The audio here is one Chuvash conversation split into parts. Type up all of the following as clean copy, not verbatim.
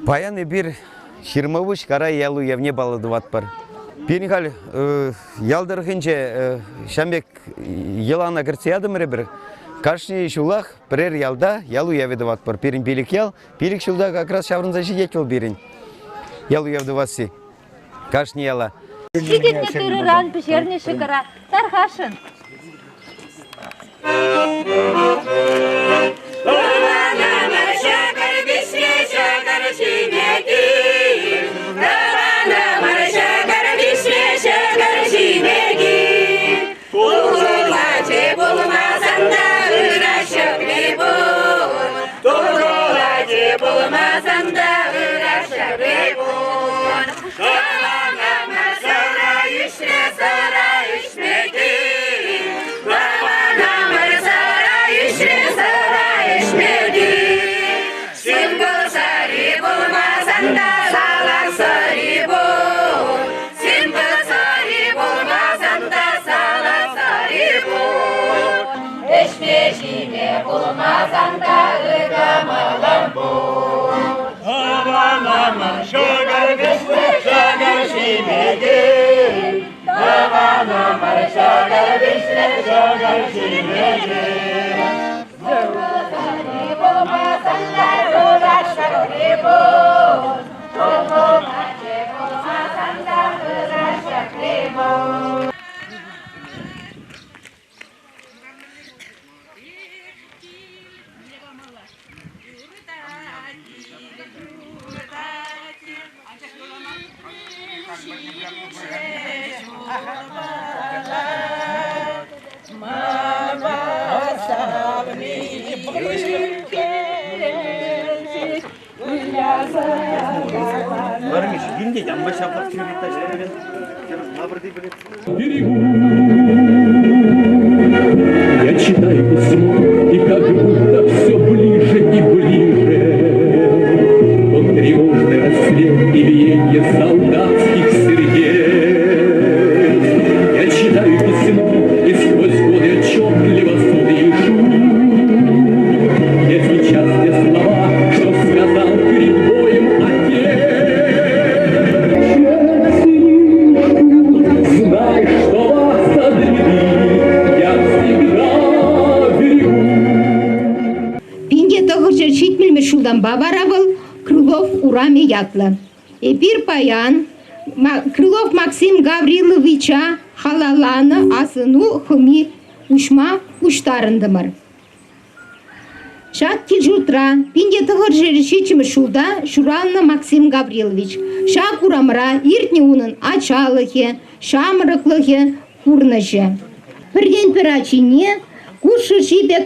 Паян эпир Ҫырмапуҫ Карай ял уявне паллӑ тӑватпӑр. Пирӗн халь ял тӑрӑхӗнче ҫам пек йӑлана кӗртсе ятӑмӑр эпир. Кашни ҫулах пӗрер ялта ял уявӗ тӑватпӑр. Пирӗн пилӗк ял, пилӗк ҫулта как раз ҫаврӑнса ҫитет вӑл пирӗн ял уяв тӑвасси. Кашни яла. Ҫитӗннӗ тырӑран пӗҫернӗ ҫӑкӑра тархасшӑн. Тӑванӑмӑр ҫӑкӑр пиҫме ҫӑкӑр ҫиме кил. Тӑванӑмӑр ҫӑкӑр пиҫме ҫӑкӑр ҫиме кил. Пулӑлачӗ пулмасан та ыра ҫӑкри пур. Турӑлачӗ пулмасан та ыра ҫӑкри пур. Тӑванӑмӑр сӑра ӗҫре сӑра ӗҫме кил. Тӑванӑмӑр сӑра ӗҫре сӑра ӗҫме кил. Симпыл сӑри пулмасан та салак сӑри пур. Симпыл сӑри пулмасан та салак сӑри пур. Ӗҫме-ҫиме пулмасан та ытамалӑм пур. Тӑванӑмӑр ҫӑкӑр пиҫсе ҫӑкӑр ҫиме кил. Тӑванӑмӑр ҫӑкӑр пиҫсе ҫӑкӑр ҫиме кил. Сӑри пулмасан та ыраш ҫӑкри пур. Тулмачӗ пулмасан та ыраш ҫӑкри пур. Я читаю письмо, и как будто все ближе и ближе. Он тревожный рассвет и биенье солдатских сердец. Я читаю письмо, и сквозь годы отчетливо слышу. Я сейчас те слова, что сказал перед боем отец. Знай, что вас от беды я всегда берегу. Пинте тӑхӑрҫӗр ҫитмӗлмӗш ҫултанпа вара вӑл Крылов урамӗ ятлӑ. Эпир паян Крылов Максим Гавриловича халалланӑ асӑну хӑми уҫма пуҫтарӑнтӑмӑр. Ҫак кил-ҫуртра 1907 ҫулта ҫуралнӑ Максим Гаврилович. Ҫак урамра иртнӗ унӑн ачалӑхӗ, ҫамрӑклӑхӗ, пурнӑҫӗ. Пӗртен-пӗр ачине куҫ шӑрҫи пек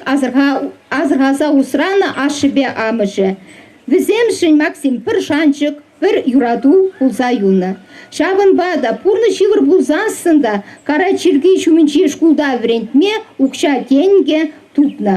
асӑрхаса усранӑ ашшӗпе амӑшӗ. Вӗсемшӗн Максим пӗр шанчӑк, пӗр юрату пулса юлнӑ. Ҫавӑнпа та пурнӑҫ йывӑр пулсассӑн та Карай чиркӳ ҫумӗнчи шкулта вӗрентме укҫа-тенкӗ тупнӑ.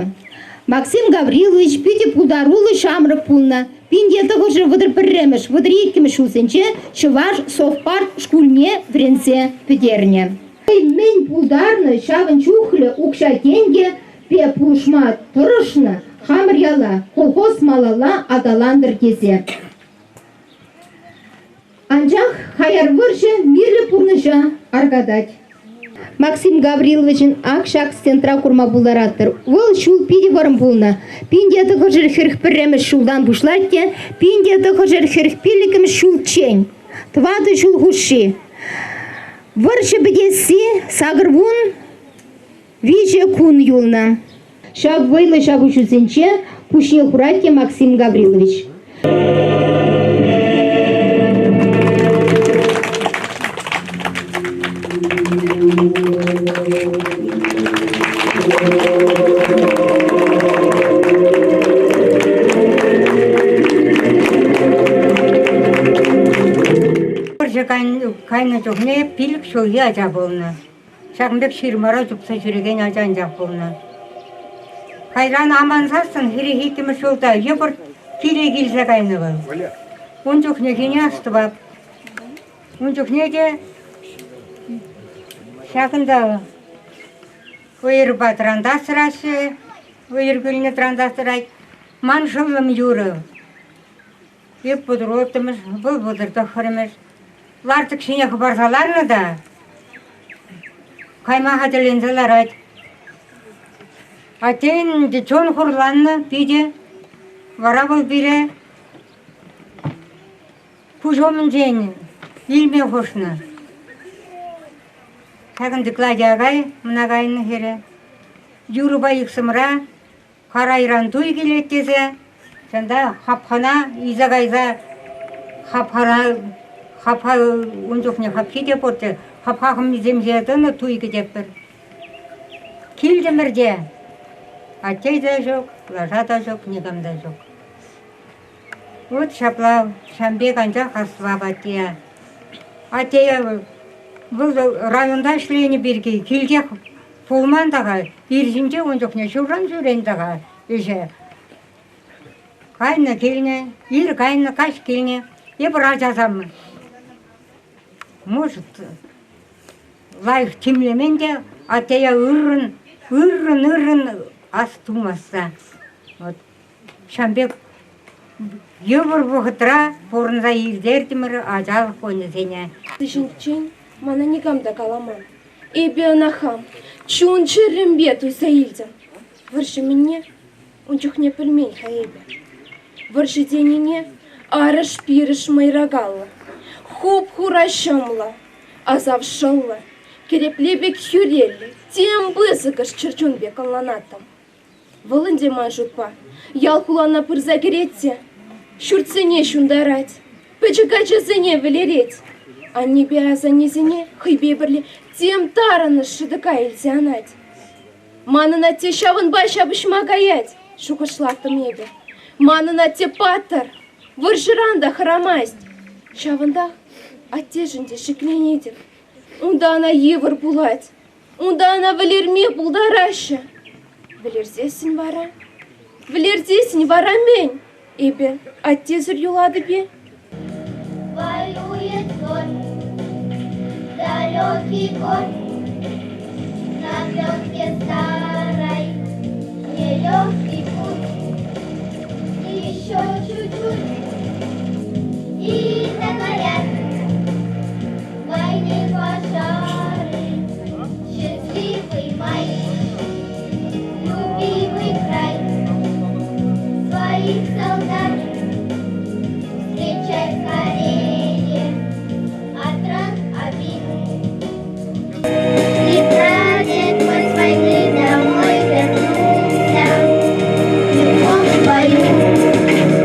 Максим Гаврилович питӗ пултаруллӑ ҫамрӑк пулнӑ. 1931 32 ҫулсенче Чӑваш совпарт шкулне вӗренсе пӗтернӗ. Хӑй мӗн пултарнӑ, ҫавӑн чухлӗ укҫа-тенкӗ пе пулӑшма тӑрӑшнӑ хамӑр яла колхоз малалла аталантӑр тесе. Анчах хаяр вӑрҫӑ мирлӗ пурнӑҫа аркатать. Максим Гавриловичӑн ак ҫак стендра курма пултаратӑр. Вӑл ҫул питӗ вӑрӑм пулнӑ. 1941 ҫултан пуҫлать те 1945 ҫулччен, тӑватӑ ҫул хушши. Вӑрҫӑ пӗтесси сакӑрвун Виҫӗ кун юлнӑ. Ҫак вӑйлӑ ҫапӑҫусенче пуҫне хурать те Максим Гаврилович. Вӑрҫӑ кайнӑ чухне пилӗк ҫулхи ача пулнӑ. Ҫакӑн пек ҫырмара чупса ҫӳрекен ача анчах пулнӑ. Кайран амансассӑн хӗрех иккӗмӗш ҫулта йӑпӑрт киле килсе кайнӑ вӑл. Ун чухнехине астӑвап. Ун чухне те ҫакӑнта вӑйӑрпа тӑрантастӑраҫҫӗ, вӑйӑр кӳлнӗ тӑрантастӑрать. Ман шӑллӑм юрӑ. Эп 36-мӗш, вӑл 39-мӗш. Ларчӑк ҫине хӑпарса ларнӑ та кайма хатӗрленсе ларать. Аттен ӗнтӗ чун хурланнӑ питӗ. Вара вӑл пире пуҫ умӗнчен илме хушнӑ. Ҫакӑнти Клавдия акай, мӑна кайнӑ хӗрӗ, юрӑпа иксӗмра Карайран туй килет тесе, чӑн хапхана илсе кайса хапхара хапха ун чухне хапхи те пурччӗ, хапха хӑммисем ҫине тӑнӑ туй кӗтетпӗр. Килтӗмӗр те атте те ҫук, лаша та ҫук, никам та ҫук. Вот ҫапла, ҫам пек анчах аслап атте. Атте вӑл районта ӗҫленӗ пирки килтех Пулман та-ха, ир ҫинче ун чухне ҫурран ҫӳрен та-ха ӗҫе. Кайнӑ килнӗ, ир кайнӑ, каҫ килнӗ. Эпир ачасем, может, лайӑх тимлемен те, аттея ыррӑн, ыррӑн-ыррӑн ас тумасса. Вот. Ҫавӑн пек йывӑр вӑхӑтра пурӑнса иртертӗмӗр ачалӑх кунӗсене. Ҫинчен мана никам та каламан. Эпӗ ӑна хам чун-чӗремпе туйса илтӗм. Вӑрҫӑ мӗнне ун чухне пӗлмен-ха эпӗ. Вӑрҫӑ тенине арӑш-пирӗш мӑйракаллӑ, хуп-хура ҫӑмлӑ, асав шӑллӑ, кӗрепле пек хӳреллӗ, тем пысӑкӑш чӗрчун пек ӑнланаттӑм. Вӑл ӗнтӗ ман шутпа ял-хулана пырса кӗрет те ҫуртсене ҫунтарать, пӗчӗк ачасене вӗлерет. Аннепе асаннесене хӑйпе пӗрле тем тарӑнӑш шӑтӑка илсе анать. Манӑн атте ҫавӑнпа ҫапӑҫма каять, шухӑшлаттӑм эпӗ. Манӑн атте паттӑр, вӑрҫӑран та хӑрамасть. Ҫавӑнтах аттешӗн те шикленетӗп. Унта ӑна йывӑр пулать. Унта ӑна вӗлерме пултараҫҫӗ. Вӗлерсессӗн вара? Вӗлерсессӗн вара мӗн? Эпӗ аттесӗр юлатӑп-и? Воюет конь, далекий конь, на пленке старой нелегкий путь. Еще чуть-чуть и загорят войны пожары, счастливый май, любимый край своих солдат встречай скорее от ран обид. И прадед мой с войны домой вернулся, в любом бою,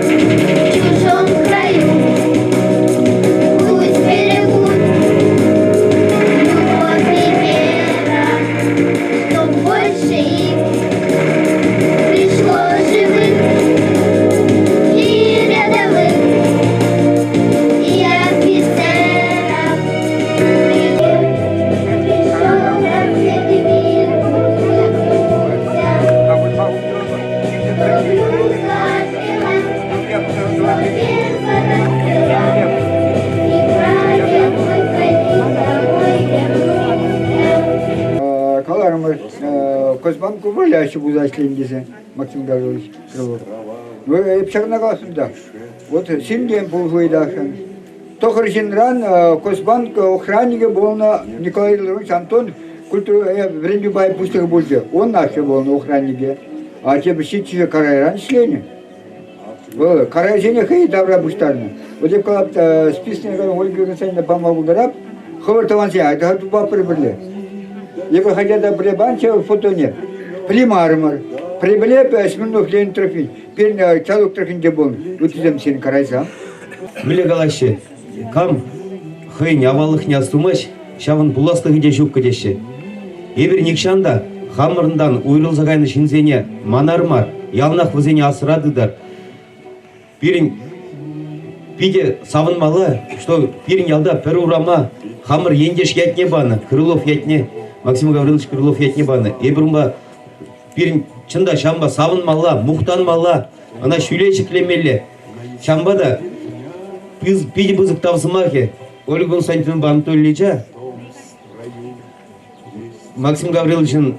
в чужом краю. Пусть берегут любовь и вера, чтоб больше их пришло живых и рядовых, и офицеров. Пришел рассвет мир улыбнулся, Что Каларӑмӑр, Козьман Кувалящи пулса ӗҫленӗ тесе Максим Гаврилович Крылов. Ну, эп ҫакна каласшӑн та. Вот сиртен пулӑшу ыйтасшӑн. Тӑхӑр ҫынран Косбанк охранникӗ пулнӑ Николай Ильич Антон культура вӗрентӳ пайӗн пуҫлӑхӗ пулчӗ. Он ашшӗ пулнӑ охранникӗ. А тепӗр ҫиччӗшӗ Карайран ӗҫленӗ. Вӑл Карайсене хӑй тавра пуҫтарнӑ. Вот эп калап списокне Ольга Константиновна пама пултарап. Хӑвӑр тӑвансен айта тупатпӑр пӗрле. Эпӗ хотя та пӗрле панччӗ фотоне. Примарӑмӑр. Пӗрле Смирнов Леонид Трофимович пирӗн Чалук тӑрӑхӗнче пулнӑ. Ыттисем сирӗн Карайсам. Мӗнле калаҫҫӗ, кам хӑйӗн аваллӑхне астумасть, ҫавӑн пуласлӑхӗ те ҫуккӑ теҫҫӗ. Эпир нихҫан та хамӑрӑнтан уйрӑлса кайнӑ ҫынсене манар мар, яланах вӗсене асра тытар. Пирӗн питӗ савӑнмалла, что пирӗн ялта пӗр урама хамӑр ентеш ятне панӑ, Крылов ятне, Максим Гаврилович Крылов ятне панӑ. Эпир унпа пирӗн чӑн та ҫавӑнпа савӑнмалла, мухтанмалла, ӑна ҫӳле ҫӗклемелле. Ҫавӑнпа та питӗ пысӑк тав сӑмахӗ Ольга Константиновнӑпа Анатолий Ильича, Максим Гавриловичӑн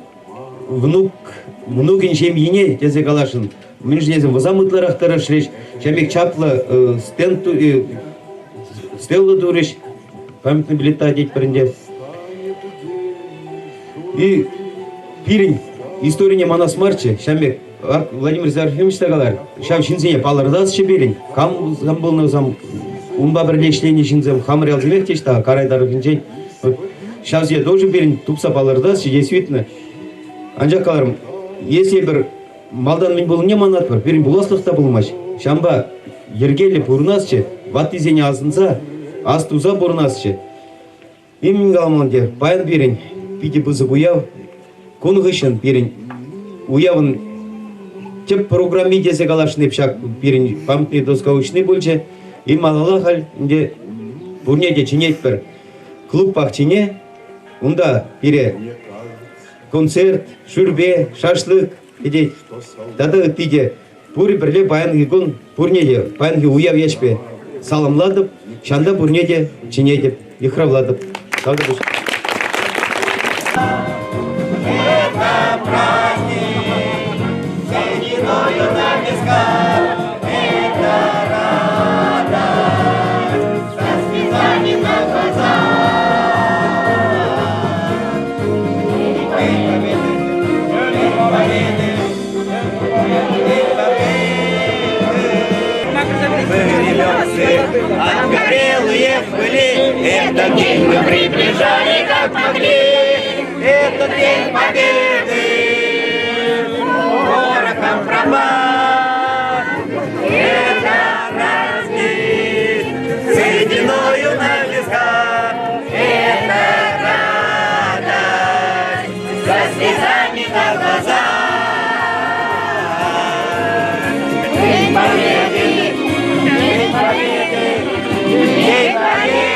внук, внукӗн ҫемйине тесе каласшӑн. Мӗншӗн тесен вӗсем ытларах тӑрӑшрӗҫ. Ҫав пек чаплӑ стенд стелла турӗҫ. Памятный билета тетпӗр ӗнтӗ. И пирӗн историне манас марччӗ. Ҫав пек Владимир Серафимович та калар, ҫав ҫынсене палӑртасчӗ пирӗн. Кам пулнӑ вӗсем, унпа пӗрле ӗҫленӗ ҫынсем хамӑр ялсемех теҫ та Карай тӑрӑхӗнчен. Ҫавсене тоже пирӗн тупса палӑртасчӗ, действительно. Анчах каларӑм, если эпир малтан мӗн пулнине манатпӑр, пирӗн пуласлӑх та пулмасть. Ҫавӑнпа йӗркеллӗ пурӑнасчӗ, ваттисене асӑнса, ас туса пурӑнасчӗ. Нимӗн каламан те, паян пирӗн питӗ пысӑк уяв. Кун хыҫҫӑн пирӗн уявӑн тӗп программи тесе каласшӑн ҫак пирӗн памятный доска уҫни пулчӗ. И малалла халь ӗнтӗ пурне те чӗнетпӗр клуб пахчине. Унта пире концерт, шӳрпе, шашлык кӗтет. Тата ытти те. Пурӗ пӗрле паянхи кун пурне те паянхи уяв ячӗпе саламлатӑп, ҫанта пурне те чӗнетӗп, йыхравлатӑп. Тавтапуҫ. Это праздник, сединою на висках, это радость, со слезами на глазах. День Победы, День Победы, Обгорелые в пыли, этот день мы приближали как могли. Этот день победы порохом пропах. Это праздник сединою на висках. Это радость со слезами на глазах. День Победы! День Победы! День Победы!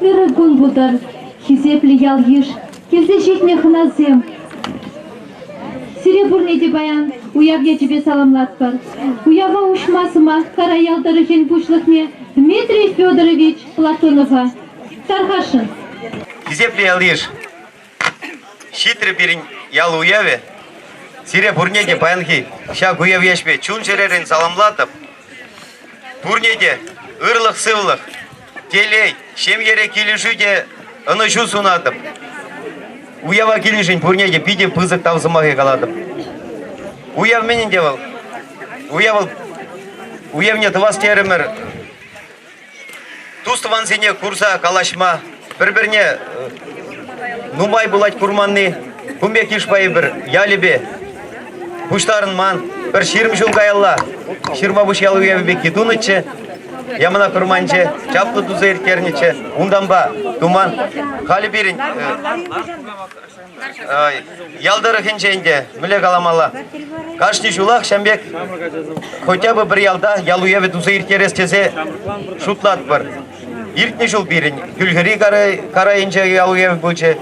Ырӑ кун пултӑр, хисеплӗ ял-йыш. Килсе ҫитнӗ хӑнасем, сире пурне те паян уяв ячӗпе саламлатпӑр. Уява уҫма сӑмах Карай ял тӑрӑхӗн пуҫлӑхне Дмитрий Федорович Платонова тархасшӑн. Хисеплӗ ял-йыш, ҫитрӗ пирӗн ял уявӗ. Сире пурне те паянхи ҫак уяв ячӗпе чун-чӗререн саламлатӑп. Пурне те ырлӑх-сывлӑх, телей, ҫемьере килӗшӳ те ӑнӑҫу сунатӑп. Уява килнӗшӗн пурне те питӗ пысӑк тав сӑмахӗ калатӑп. Уяв мӗн ӗнтӗ вӑл? Уяв вӑл уявне тӑвас терӗмӗр. Тус-тӑвансене курса калаҫма, пӗр-пӗрне нумай пулать курманни. Кун пек йышпа эпир ялӗпе пуҫтарӑнман. Пӗр 20 ҫул каялла Ҫырмапуҫ ял уявӗ пекки тунӑччӗ. Ямана вӑрманче чаплӑ туса ирттернӗччӗ. Унтанпа туман. Халӗ пирӗн ял тӑрӑхӗнче ӗнтӗ, мӗнле каламалла, кашни ҫулах ҫам пек хотя бы пӗр ялта ял уявӗ туса ирттерес тесе шутлатпӑр. Иртнӗ ҫул пирӗн Кӳлхӗри Карайӗнче ял уявӗ пулчӗ.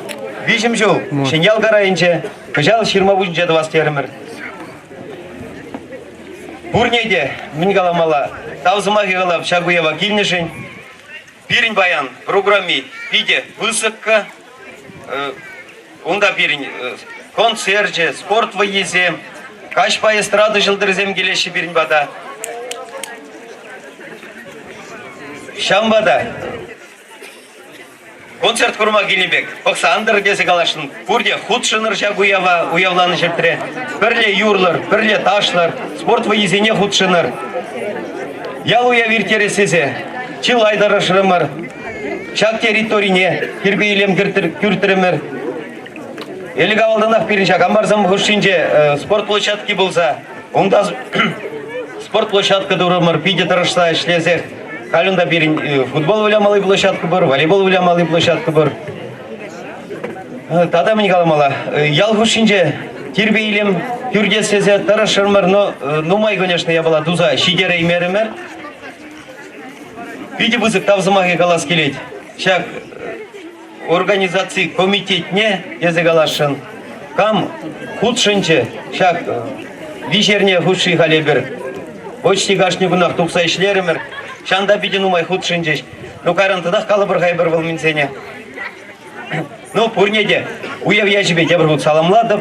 Виҫӗм ҫул Ҫӗньял Карайӗнче, кӑҫал Ҫырмапуҫӗнче тӑвас терӗмӗр. Пурне те, мӗн каламалла, тав сӑмахӗ калап ҫак уява килнӗшӗн. Пирӗн паян программи питӗ пысӑккӑ. Унта пирӗн концерчӗ, спорт вӑййисем, каҫпа эстрада ҫӑлтӑрӗсем килеҫҫӗ пирӗн пата. Ҫавӑнпа та концерт курма килнӗ пек пӑхса ан тӑр тесе каласшӑн. Пурте хутшӑнӑр ҫак уява, уявланӑ ҫӗртре. Пӗрле юрлӑр, пӗрле ташлӑр, спорт вӑййисене хутшӑнӑр. Ял уяв ирттерес тесе чылай тӑрӑшрӑмӑр. Ҫак территорине тирпей-илем кӳртрӗмӗр. Ӗлӗк-авалтанах пирӗн ҫак ампарсем хушшинче спорт площадки пулса, унта спорт площадка турӑмӑр, питӗ тӑрӑшса ӗҫлесех. Халь унта пирӗн футбол вылямалли площадка пур, волейбол вылямалли площадка пур. Тата мӗн каламалла? Ял хушшинче тирпей-илем кӳртес тесе тӑрӑшрӑмӑр, но нумай, конечно, япала туса ҫитереймерӗмӗр. Питӗ пысӑк тав сӑмахӗ калас килет. Ҫак организаци комитетне тесе каласшӑн. Кам хутшӑнчӗ ҫак виҫ эрне хушши халь эпир почти кашни кунах тухса ӗҫлерӗмӗр. Ҫанта питӗ нумай хутшӑнчӗҫ. Ну, кайран татах калӑпӑр-ха эпир вӑл минсене. Ну, пурне те уяв ячӗпе тепӗр хут саламлатӑп.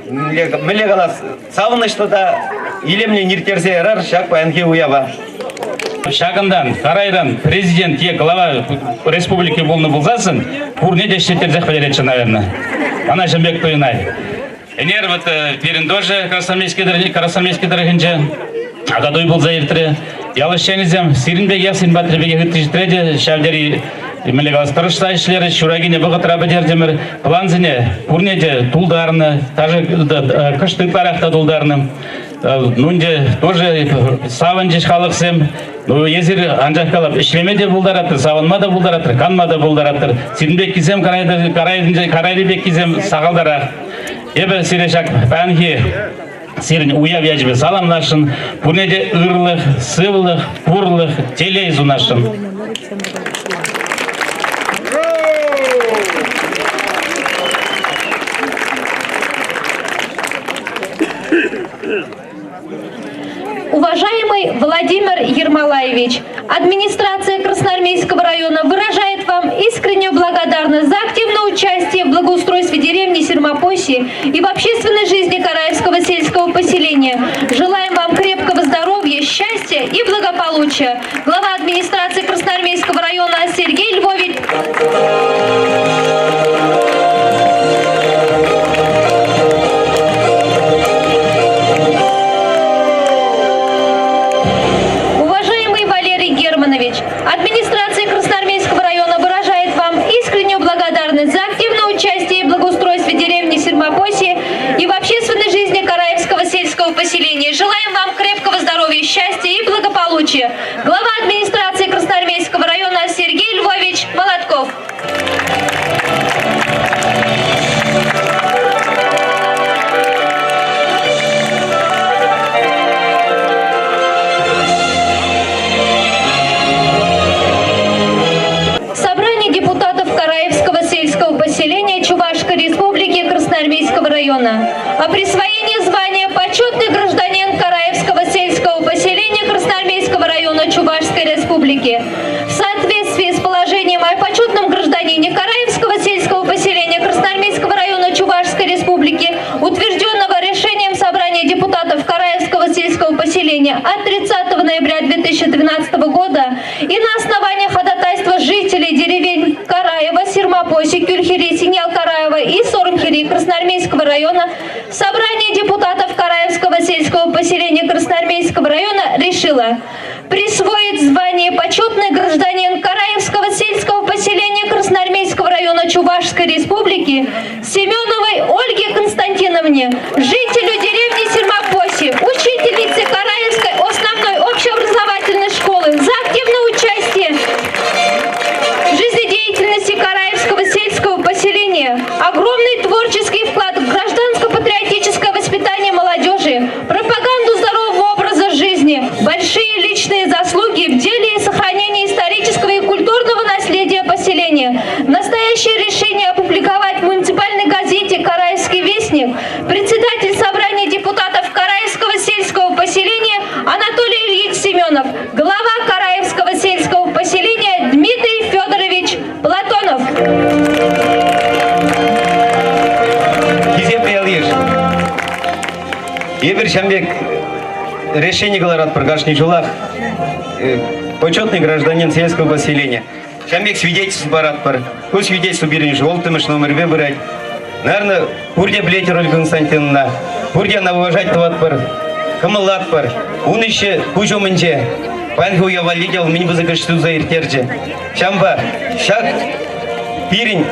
Мӗнле калас, савӑнӑҫлӑ та илемлӗн ирттерсе ярар ҫак паянхи уява. Ҫакӑнтан Карайран президент е глава республики пулнӑ пулсассӑн пурне те ӗҫлеттерсех пӗтеретчӗ, наверное. Ана ҫын пек туйӑнать. Ӗнер вот пирӗн тоже Красноармейски, Красноармейски тӑрӑхӗнче Акатуй пулса иртрӗ. Ял ӗҫченӗсем сирӗн пекех, сирӗн патри пекех ытти ҫӗртре те ҫав тери мӗнле калас, тӑрӑшса ӗҫлерӗҫ, ҫуракине вӑхӑтра пӗтертӗмӗр. Плансене пурне те тултарнӑ, даже кӑшт ытларах та тултарнӑ. Ну, ӗнтӗ тоже савӑнчӗҫ халӑхсем. Ну, эсир, анчах калап, ӗҫлеме те пултаратӑр, савӑнма та пултаратӑр, канма та пултаратӑр. Сирӗн пеккисем Карайри пеккисем сахалтарах. Эпӗ сире ҫак паянхи сирӗн уяв ячӗпе саламласшӑн, пурне те ырлӑх, сывлӑх, пурлӑх, телей сунасшӑн. Уважаемый Владимир Ермолаевич, администрация Красноармейского района выражает вам искреннюю благодарность за активное участие в благоустройстве деревни Сермопоси и в общественной жизни Караевского сельского поселения. Желаем вам крепкого здоровья, счастья и благополучия. Глава администрации Красноармейского района Сергей Львович. Уважаемый Валерий Германович, администрация Красноармейского района выражает вам искреннюю благодарность за активное участие в благоустройстве деревни Сермопоси и в общественной жизни Караевского сельского поселения. Желаем вам крепкого здоровья, счастья и благополучия. Глава администрации Красноармейского района Сергей Львович Молотков. района о присвоении звания «Почетный гражданин Караевского сельского поселения Красноармейского района Чувашской Республики» в соответствии с положением о почетном гражданине Караевского сельского поселения Красноармейского района Чувашской Республики, утвержденного решением Собрания депутатов Караевского сельского поселения от 30 ноября 2012 года и на основании ходатайства жителей деревень Караева, Сермопоси, Кюльхири, Синьял Караева и Сорумхири Красноармейского района Собрание депутатов Караевского сельского поселения Красноармейского района решило присвоить звание почетный гражданин Караевского сельского поселения Красноармейского района Чувашской Республики Семеновой Ольге Константиновне, жителю деревни Сермопоси, учительнице Караевской основной общеобразовательной школы за активное участие в жизнедеятельности Караевского сельского поселения, огромный творческий вклад в гражданско-патриотическое воспитание молодежи, пропаганду здорового образа жизни, большие личные заслуги в деле сохранения исторического и культурного наследия поселения. Настоящее решение опубликовать в муниципальной газете «Караевский вестник» председатель собрания депутатов Караевского сельского поселения Анатолий Ильич Семенов, глава Караевского сельского поселения Дмитрий Федорович Платонов. Хисеплӗ ял-йыш, эпир ҫавӑн пек решени кӑларатпӑр кашни ҫулах. Почетный гражданин сельского поселения. Ҫавӑн пек свидетельство паратпӑр. Ку свидетельство пирӗн улттӑмӗш номерпе пырать. Наверное, пурте пӗлетӗр Ольга Константиновна. Пурте ӑна уважать тӑватпӑр, кӑмӑллатпӑр. Ун ӗҫӗ куҫ умӗнче. Паянхи уяв валли те вӑл мӗн пысӑк ӗҫ туса ирттерчӗ. Ҫавӑнпа ҫак пирӗн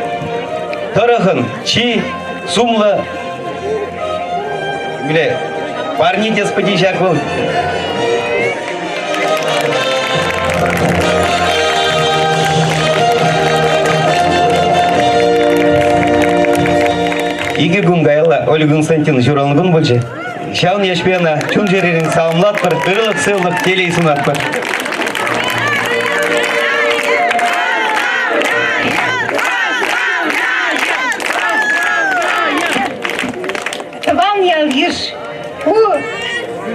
тӑрӑхӑн чи сумлӑ парни те ҫак вӑл. Икӗ кун каялла Ольга Константиновна ҫуралнӑ кун пулчӗ. Ҫавӑн ячӗпе ӑна чун-чӗререн саламлатпӑр, ырлӑх-сывлӑх, телей сунатпӑр. Тӑван ял-йыш ку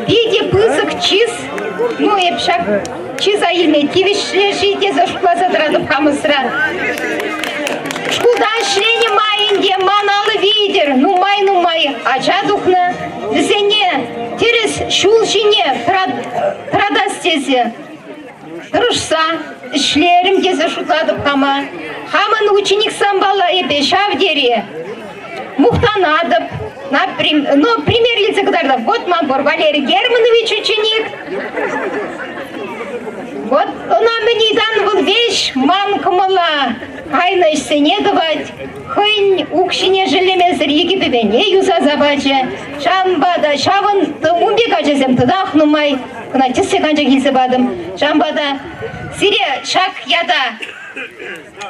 питӗ пысӑк чыс. Ну, эп ҫак чыса илме тивӗҫлӗ-ши тесе шутласа тӑратӑп хамӑсран. Шкулта ӗҫленӗ май ӗнтӗ ман алӑ витӗр нумай-нумай ача тухнӑ. Вӗсене тӗрӗс ҫул ҫине тӑратас тесе тӑрӑшса ӗҫлерӗм тесе шутлатӑп хама. Хамӑн учениксемпала эпӗ ҫав тери мухтанатӑп. Ну, пример илсе кӑтартап. Вот ман пур Валерий Германович ученик. Вот ӑна мӗн ыйтан вӑл веҫ ман кӑмӑла кайнӑ ӗҫсене тӑвать. Хӑйӗн укҫине шеллемесӗр икӗ пӗвене юсаса пачӗ. Ҫавӑнпа та ҫавӑн ун пек ачасем татах нумай. Кӑна тӗслӗх анчах илсе патӑм. Ҫавӑнпа та сире ҫак ята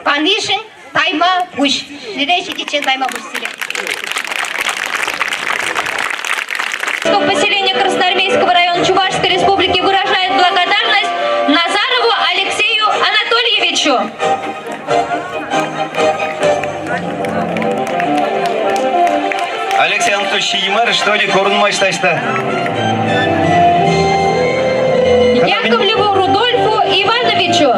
панишӗн тайма пуҫ. Сире ҫитиччен тайма пуҫ сире. Поселение Красноармейского района Чувашской Республики выражает благодарность Назарову Алексею Анатольевичу. Алексей Анатольевич ҫиймарӗ, что ли, курӑнмасть таҫта. Яковлеву Рудольфу Ивановичу.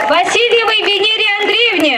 Васильевой Венере Андреевне.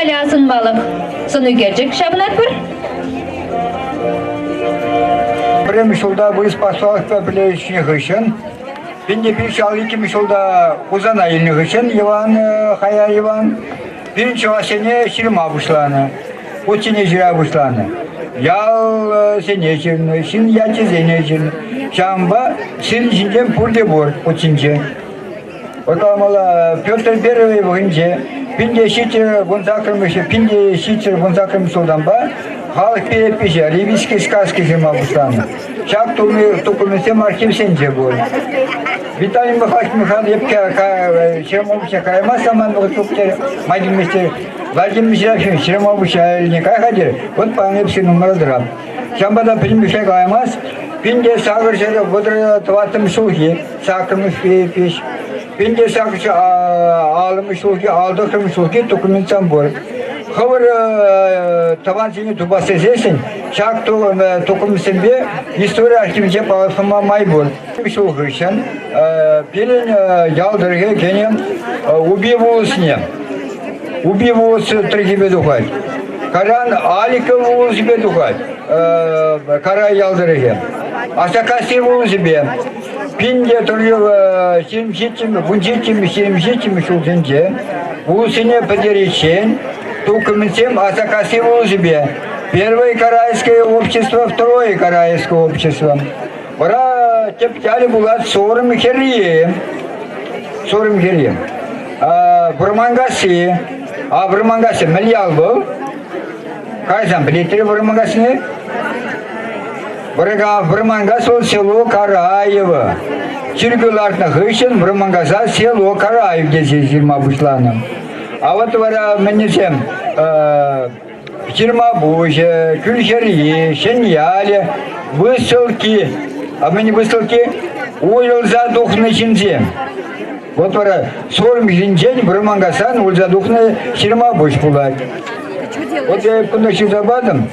Халӗ асӑнмалӑх сӑнӳкерчӗк ҫапӑнатпӑр. Пӗрремӗш ҫулта вырӑс патшалӑхпа пӗрле ӗҫнӗ хыҫҫӑн 1552 ҫулта Хусана илнӗ хыҫҫӑн Иван Хаяр Иван пирӗн чӑвашсене ҫырма пуҫланӑ, хутсене ҫыра пуҫланӑ. Ялсене ҫырнӑ, ҫын ячӗсене ҫырнӑ. Ҫавӑнпа ҫын ҫинчен пурте пур хутсенче. Каламалла, Петр Первый вӑхӑтӗнче 1718-мӗш 1718 ҫултанпа халӑх перепиҫӗ Ревизские сказки ҫырма пуҫланӑ. Ҫак документсем архивсенче пур. Виталий Михайлович Михайлов епле ҫырма каймасан ман вӑхӑт ҫук терӗ, май килмест терӗ. Владимир Серафимович ҫырма пуҫа илнӗ кай-ха терӗ. Вот паян эп ҫырнӑ тӑрам. Ҫавӑнпа та пӗтӗмӗшле каламасть. 1834 ҫулхи саккӑрмӗш перепиҫ, 1850 ҫулхи, 69 ҫулхи документсем пур. Хӑвӑр тӑвансене тупас тесессӗн ҫак документсемпе истори архивӗнче палӑртма май пур. Ҫул хыҫҫӑн пирӗн ял тӑрӑхӗ кӗнӗ Упи вулӑсне. Упи вулӑсӗ тӑрӑхӗпе тухать. Кайран Аликов вулӑсӗпе тухать. Карай ял тӑрӑхӗ. Асакасси вулӑсӗпе 1927 17 ҫулсенче вулӑссене пӗтериччен документсем Асакасси вулӑсӗпе Первое Карайское общество, Второе Карайское общество. Вара тӗп ялӗ пулать Сорӑм хӗрри. Сорӑм хӗрри. Вӑрманкасси. А Вӑрманкасси мӗн ял вӑл? Кайсан пӗлетӗр Вӑрманкассине? Вӑрманкас вӑл село Караево. Чиркӳ лартнӑ хыҫҫӑн Вӑрманкаса село Караев тесе ҫырма пуҫланӑ. А вот вара мӗннисем Ҫырмапуҫӗ, Кӳлхӗрри, Ҫӗньялӗ, Выселки. А мӗн выселки? Уйрӑлса тухнӑ ҫынсем. Вот вара Сорм ҫинчен Вӑрманкасран улса тухнӑ Ҫырмапуҫ пулать. Вот я кунта ҫырса патӑм.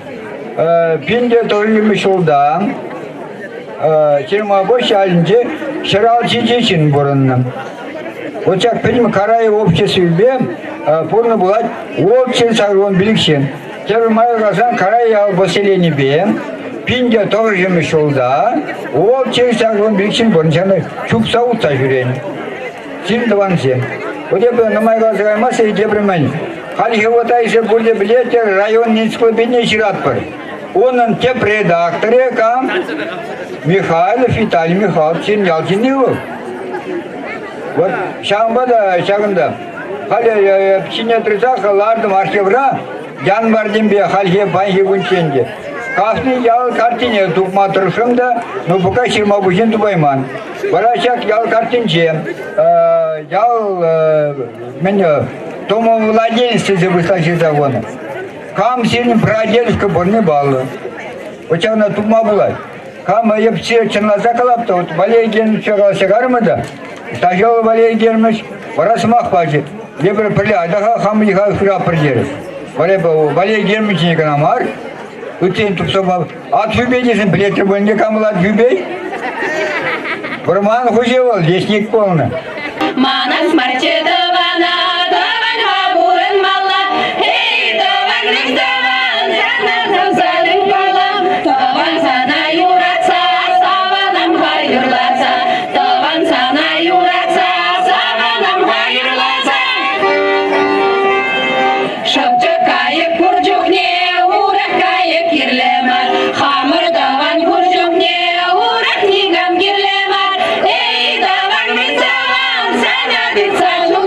1900 ҫулта Ҫырмапуҫ ялӗнче 167 ҫын пурӑннӑ. Вот ҫак пӗтӗм Караев обществипе пурӑннӑ пулать 685 ҫын. Тепӗр май каласан Карай ял поселенипе 1900 ҫулта 685 ҫын пурӑнчанӑ чупса утса ҫӳренӗ. Ҫын тӑвансем. Вот эпӗ нумай каласа каймастӑп, тепӗр мӗн. Хальхи вӑхӑтра эсир пурте пӗлетӗр, район энциклопедине ҫыратпӑр. Унӑн тӗп редакторӗ кам? Михайлов Виталий Михайлович ял ҫынни вӑл. Вот ҫавӑнпа та ҫакӑнта халӗ ҫине тӑрсах лартӑм архивра январьтенпе хальхи паянхи кунччен те. Кашни ял картине тупма тӑрӑшрӑм та, но пока ҫырма пуҫне тупайман. Вара ҫак ял картинче ял мӗн домовладелец тесе пуҫла ҫырса хунӑ. Кам сирӗн прадедушка пурне паллӑ. Вот ҫавна тупма пулать. Кам эпсе чӑнласа калап та, вот Валерий Германович каласа карӑмӑ та, Сначала Валерий Германович вара сӑмах пачӗ. Эпир пӗрле айта-ха хам йӑха хыраппӑр терӗ. Вара Валерий Германовичне кӑна мар, ыттисен тупса ат хӳпе тесен пӗлетӗр пулин кам вӑл ат хӳпе? Вӑрман хуҫи вӑл, лесник пулнӑ. Манас марччӗ тӑвана, тӑванпа пурӑнмалла. Эй, тӑван, тӑван, сана савса тупалам. Тӑван сана юратса, савӑнам-ха юрласа. Тӑван сана юратса, савӑнам-ха юрласа. Шӑпчӑк кайӑк пур чухне урӑх кайӑк кирлӗ мар. Хамӑр тӑван пур чухне урӑх никам кирлӗ мар. Эй, тӑван, тӑван, сана тытса ҫул.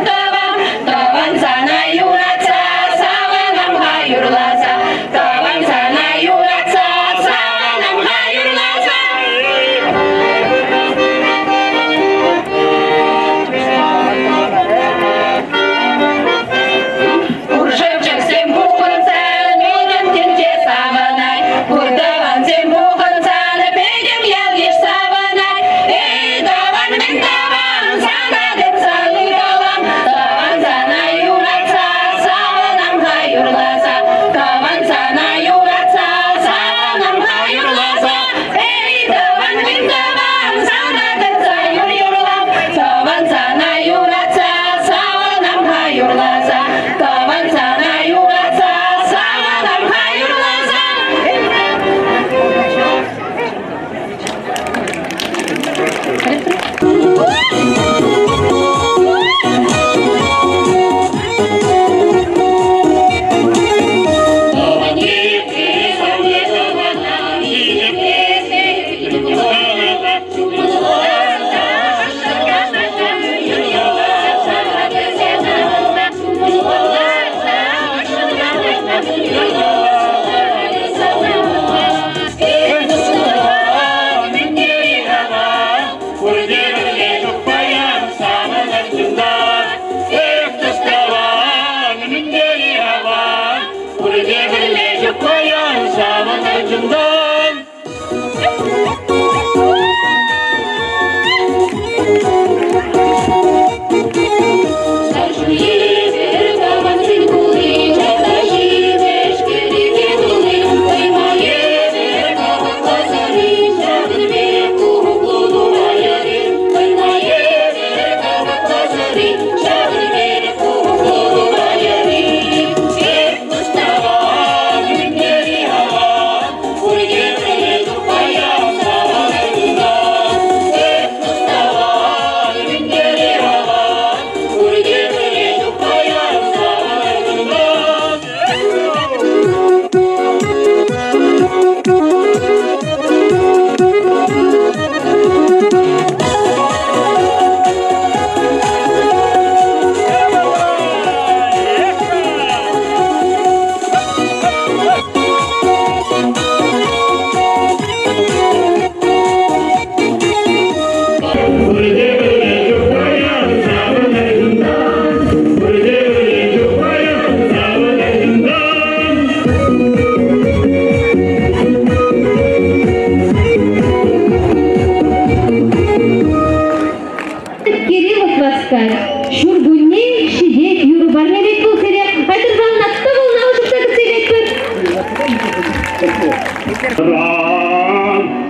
Ҫуркунне ҫитет юрӑ парнелет вӑл сире. Айтӑр зална тӑвӑлна ӑшӑтса кӗтсе илетпӗр.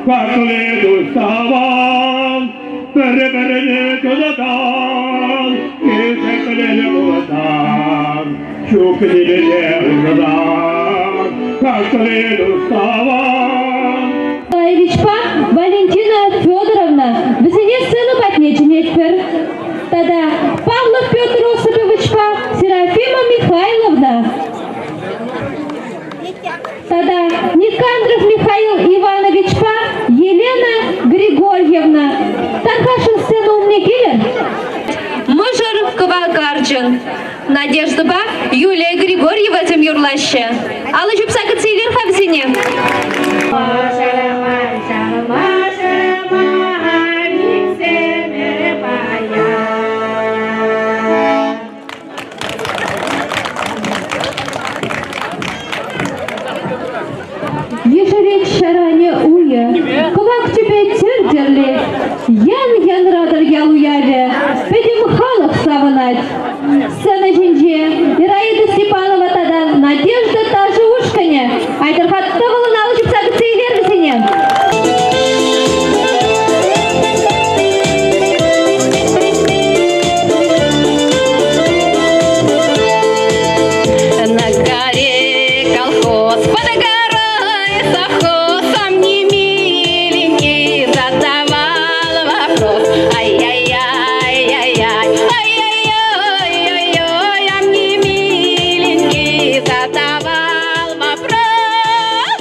Хаклы дуставан, пӗр-пӗрне юратан, хисеплӗ пулсан, ҫук нимӗне ӑнлан, хаклы дуставан. Николаевичпа Валентина Федоровна вӗсене сцена патне чӗнетпӗр. Тата Павлов Петр Осиповичпа Серафима Михайловна тата Никандров Михаил Ивановичпа Елена Григорьевна. Тархасшӑн сцена умне килӗр. Мӑшӑр кӑвакарчӑн. Надеждӑпа Юлия Григорьевасем юрлаҫҫӗ. Алӑ ҫупса кӗтсе илер-ха вӗсене. Ешерет ҫаранӗ уйӗ, кӑвак тӳпе тӗр тӗрлет. Ян янратӑр ял уявӗ, пӗтӗм халӑх савӑнать. Сцена ҫинче Ираида Степанова тата Надежда ташӑ ушкӑнӗ. Айтӑр-ха тӑвӑллӑн алӑ ҫупса кӗтсе илер вӗсене. На горе колхоз, под горой совхоз, сам не миленький задавал вопрос. Ай-яй-яй-яй-яй, ай-яй-яй-яй-яй, а мне миленький задавал вопрос.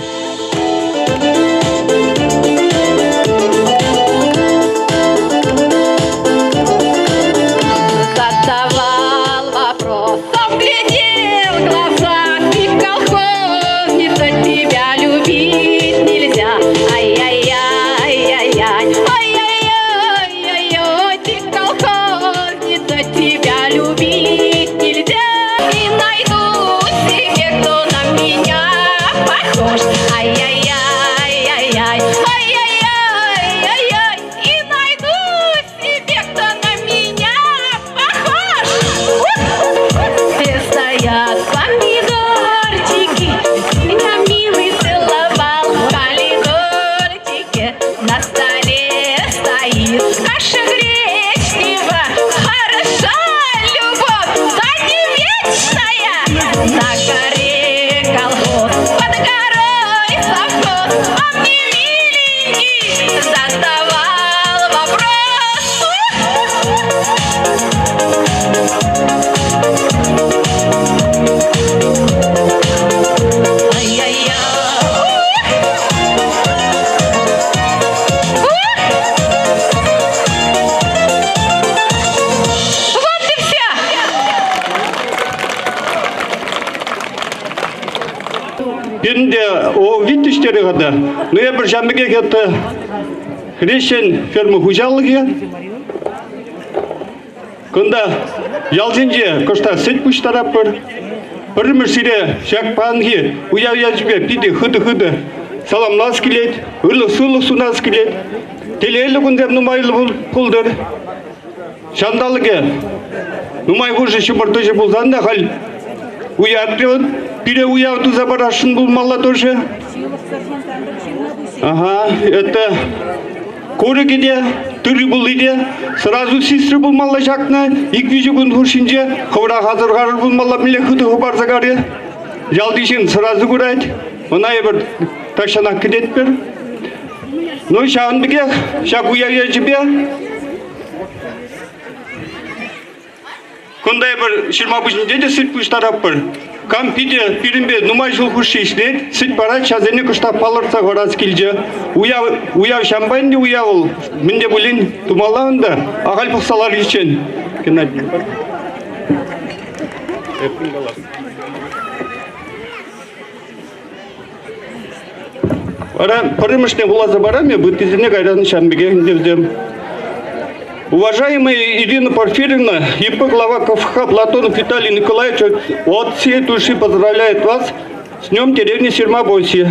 Задавал вопрос, сам глядел в глаза, ты колхозница, тебя любить нельзя. Ай-яй-яй-яй-яй, ай-яй-яй-яй-яй, ты колхозница, тебя любить нельзя. И найду себе, кто на меня похож. Ай-яй-яй-яй-яй, ай-яй-яй-яй-яй, и найду себе, кто на меня похож. Все стоят помидорчики, меня милый целовал в коридорчике. На столе стоит каша гречнева, хороша любовь, да не вечная. На горе колхоз, под горой совхоз, а мне миленький задавал вопрос. Ай-яй-яй. Вот и все. Пирӗнте о виттӗҫтерӗ хата. Ну эпир ҫав пекех это хресчен ферма хуҫалӑхӗ. Кунта ялсенче кӑштах сӗт пуҫтаратпӑр. Пӗрремӗш сире ҫак паянхи уяв ячӗпе питӗ хытӑ-хытӑ саламлас килет, ырлӑх-сывлӑх сунас килет. Телейлӗ кунсем нумайлӑ пултӑр. Ҫанталӑкӗ нумай хушӑ ҫумӑр тӑчӗ пулсан та халь уяв пире уяв туса парасшӑн пулмалла тоже. Ага, это курӑкӗ те, тырри-пулли те сразу сисрӗ пулмалла ҫакна. Ик-виҫӗ кун хушшинче хӑвӑрах асӑрхарӑр пулмалла, мӗнле хытӑ хӑпарса карӗ. Ялти ҫын сразу курать. Ӑна эпир тахҫанах кӗтетпӗр. Ну, ҫавӑн пекех ҫак уяв ячӗпе Кунта эпир ҫырма пуҫӗнче те сӗт пуҫтаратпӑр. Кам питӗ пирӗнпе нумай ҫул хушши ӗҫлет, сӗт парать, ҫавсене кӑштах палӑртса хӑварас килчӗ. Уяв, уяв ҫавӑнпа ӗнтӗ уяв вӑл. Мӗн те пулин тумалла ӗнтӗ. Ахаль пӑхса лариччен. Геннадий. Вара пӗрремӗшне вуласа парам эп, ыттисене кайран ҫавӑн пекех ӗнтӗ вӗсем. Уважаемая Ирина Порфирьевна, ИП глава КФХ Платонов Виталий Николаевич от всей души поздравляет вас с Днем деревни Сермобойси.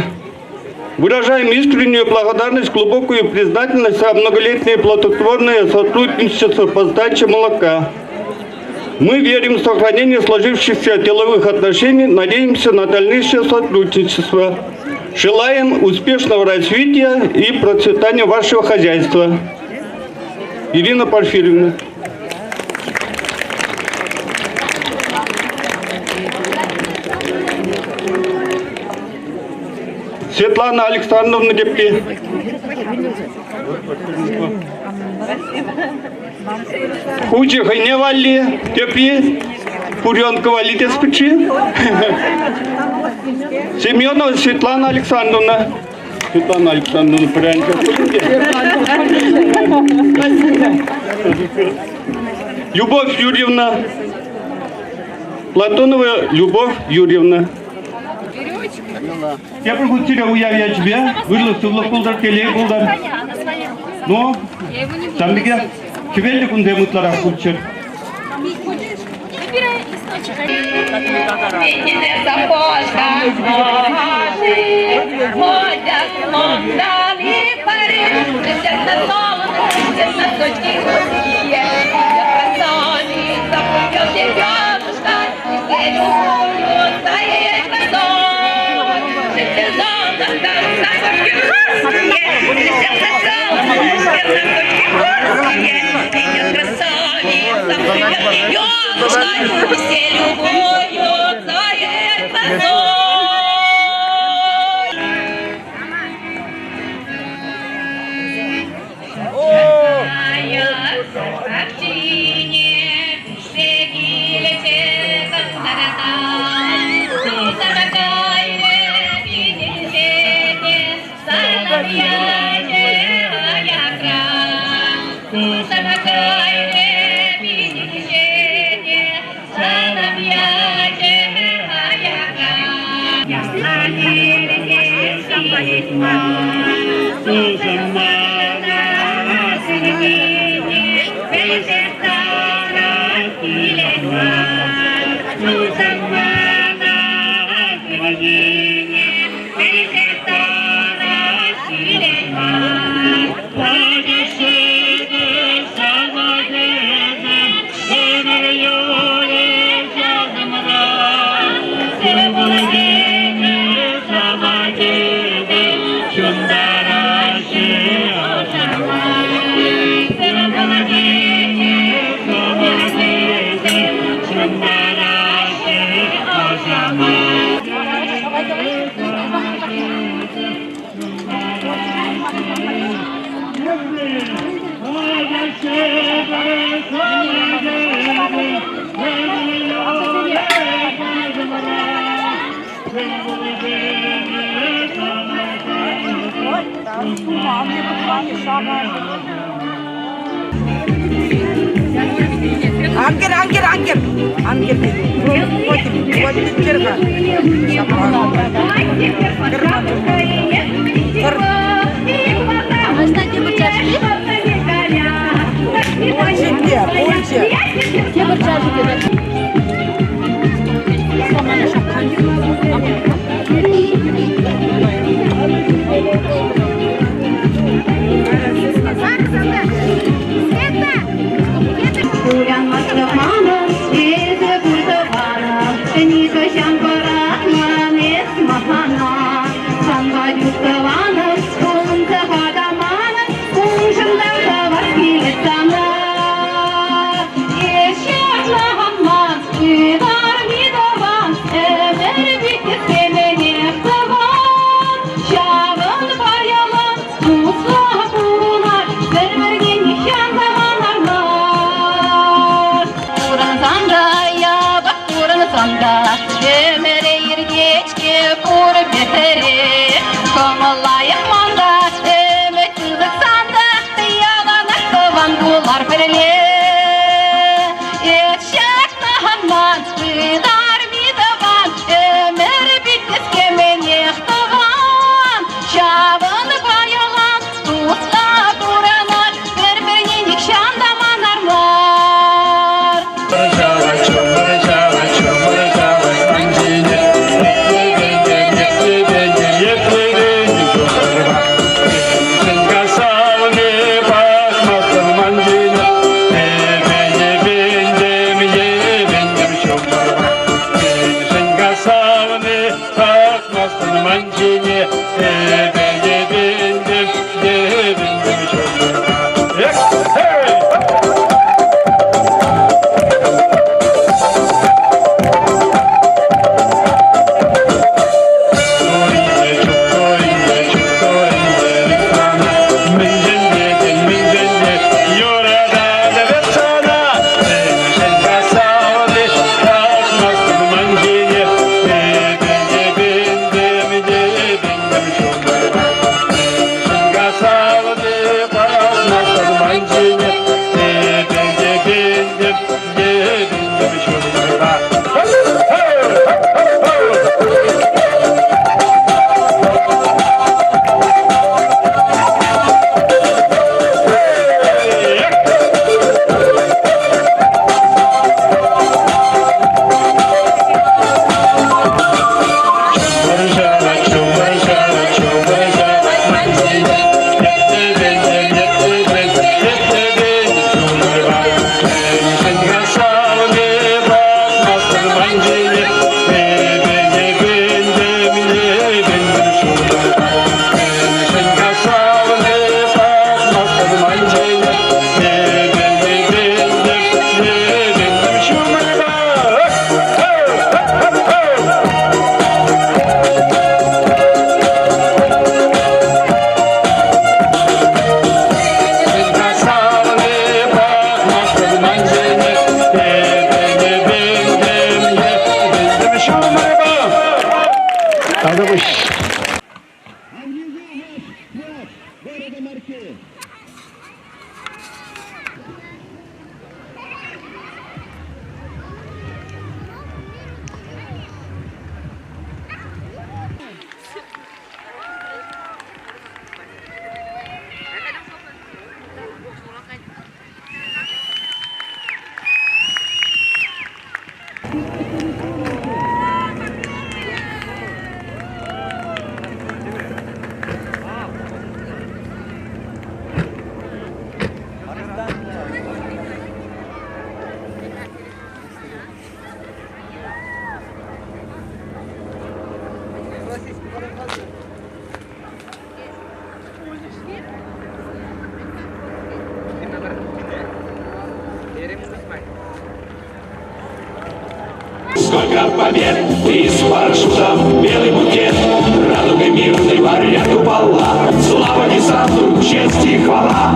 Выражаем искреннюю благодарность, глубокую признательность за многолетнее плодотворное сотрудничество по сдаче молока. Мы верим в сохранение сложившихся деловых отношений, надеемся на дальнейшее сотрудничество. Желаем успешного развития и процветания вашего хозяйства. Ирина Порфирьевна. Светлана Александровна Депки. Хучӗ хӑйне валли, тепри Пуренка валли те спичи. Семенова Светлана Александровна. Светлана Александровна пряника Любовь Юрьевна. Платонова Любовь Юрьевна. Тепӗр хут сире уяв ячӗпе ырлӑх-сывлӑх пултӑр, телей пултӑр. Ну, ҫавӑн пекех хӗвеллӗ кунсем ытларах пулччӑр. Все любуются ей красой. Ангер, ангер, ангер. Ангер. Вот, вот, Сколько побед! Из парашютов белый букет, Радугой мирной парят купола. Слава десанту, честь и хвала!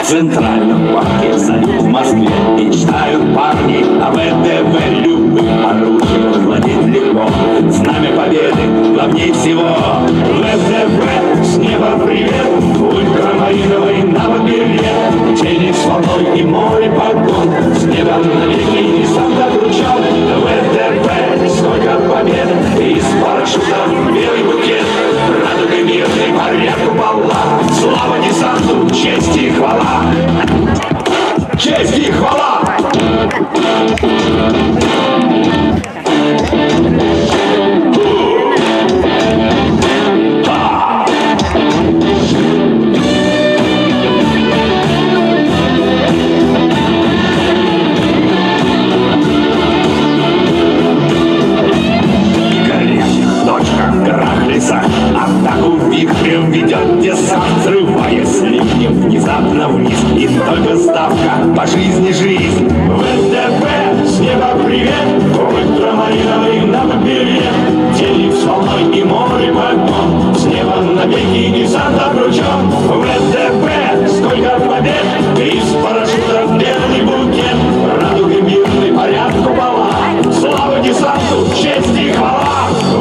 В Центральном парке салют в Москве Мечтают парни о ВДВ. Любым оружием владеть легко. Знамя победы главней всего. ВДВ, с неба привет, Ультрамариновый на берет. Тени с волной и море погон, С неба навеки десант обручен. ВДВ, сколько побед, Из парашютов белый букет, Радугой мирной парят купола. Слава десанту, честь и хвала! Честь и хвала! В горях, в горах, лесах атаку вихрем ведет десант, срываясь ливнем внезапно вниз. И только ставка по жизни жизнь. ВДВ, с неба привет, ультрамариновый нам билет. Телек с волной и море погон, с неба навеки десант обручен. ВДВ, сколько побед, из парашютов белый букет, радугой мирный парят купола. Слава десанту, честь и хвала!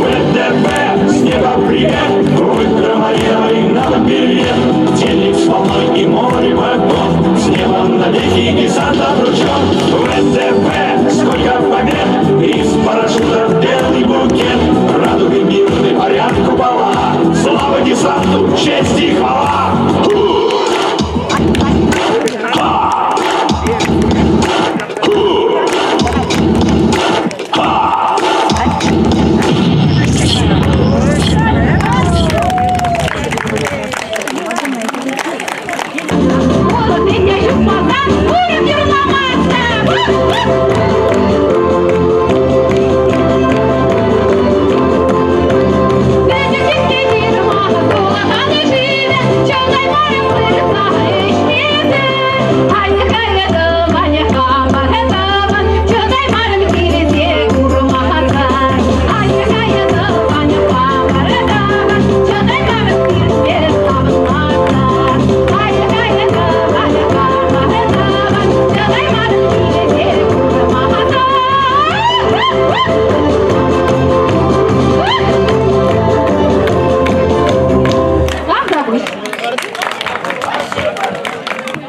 ВДВ, с неба привет, ультрамариновый нам билет. Телек с волной и море погон, с неба навеки десант обручен. ВДВ, сколько побед, из парашютов белый букет, радугой мирный парят купола. Слава десанту, честь и хвала!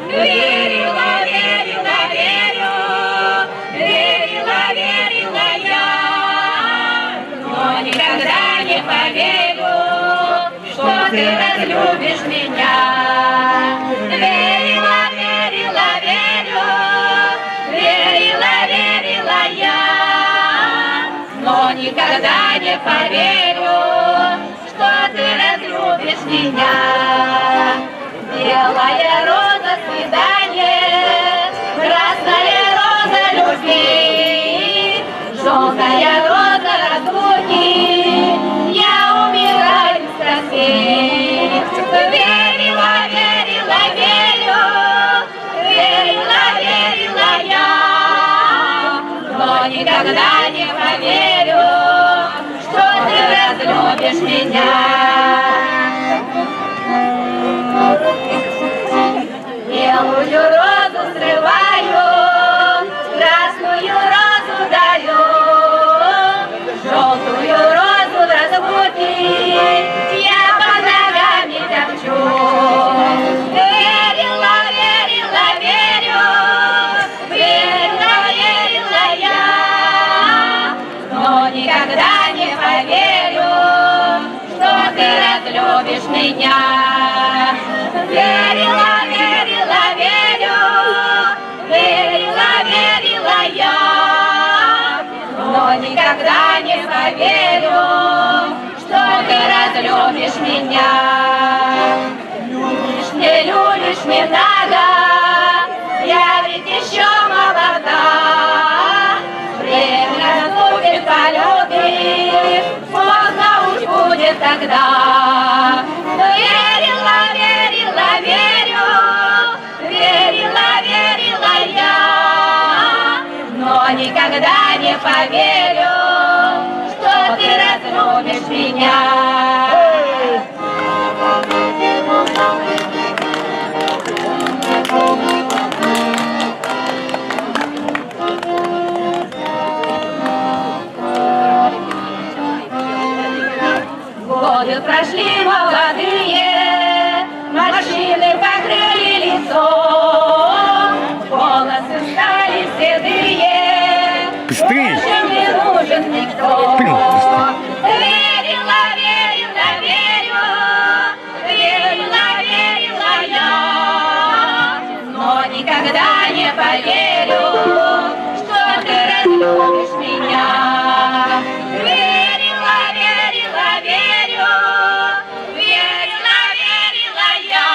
Верила, верила, верю, верила, верила я, но никогда не поверю, что ты разлюбишь меня. Верила, верила, верю, верила, верила я, но никогда не поверю, что ты разлюбишь меня. Белая роза свидание, красная роза любви, желтая роза разлуки, я умираю в тоске. Верила, верила, верю, верила, верила я, но никогда не поверю, что ты разлюбишь меня. Белую розу срываю, красную розу дарю, желтую розу в разлуке я под ногами топчу. Верила, верила, верю, верила, верила я, но никогда не поверю, что ты разлюбишь меня. Верила, верила, верю, верила, верила я, но никогда не поверю, что ты разлюбишь меня. Любишь, не любишь, не надо, я ведь еще молода. Время наступит, полюбишь, поздно уж будет тогда. Верила, верила, верю, верила, верила я, но никогда поверю, что ты разлюбишь меня. Годы прошли молодые, морщины покрыли лицо, волосы стали седые, Быстрей! больше не нужен никто. Верила, верила, верю, верила, верила я, но никогда не поверю, что ты разлюбишь меня. Верила, верила, верю, верила, верила я,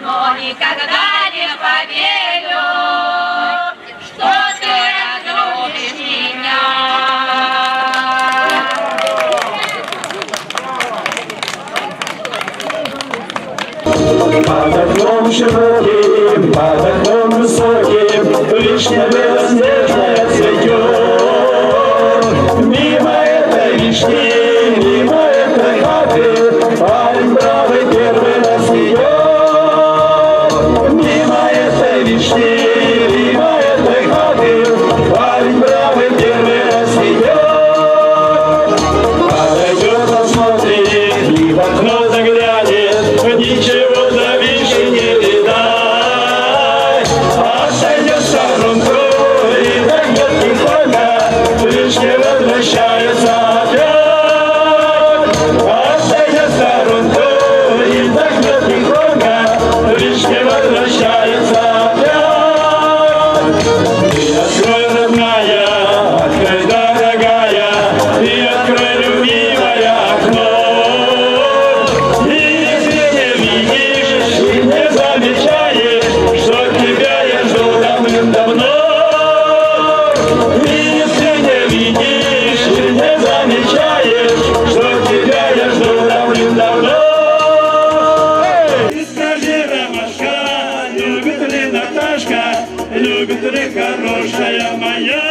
но никогда не поверю, что ты разлюбишь меня. Под окном широким, под окном высоким, Вишня белоснежная цветет. Мимо этой вишни, мимо этой хаты, Парень бравый первый раз идет. Мимо этой вишни, мимо этой хаты, Парень бравый первый раз идет. Подойдет, посмотрит, и в окно заглянет, Ничего за вишней не видать. Отойдет в сторонку и догнет тихонько, Вишня возвращается опять. Отойдет в сторонку и догнет тихонько, Вишня возвращается опять. Ты открой, родная, открой, дорогая, ты открой, любимая, окно. И если не видишь и не замечаешь, что тебя я жду давным-давно. И если не видишь и не замечаешь, что тебя я жду давным-давно. Ты скажи, Ромашка, любит ли Наташка, любит ли хорошая моя?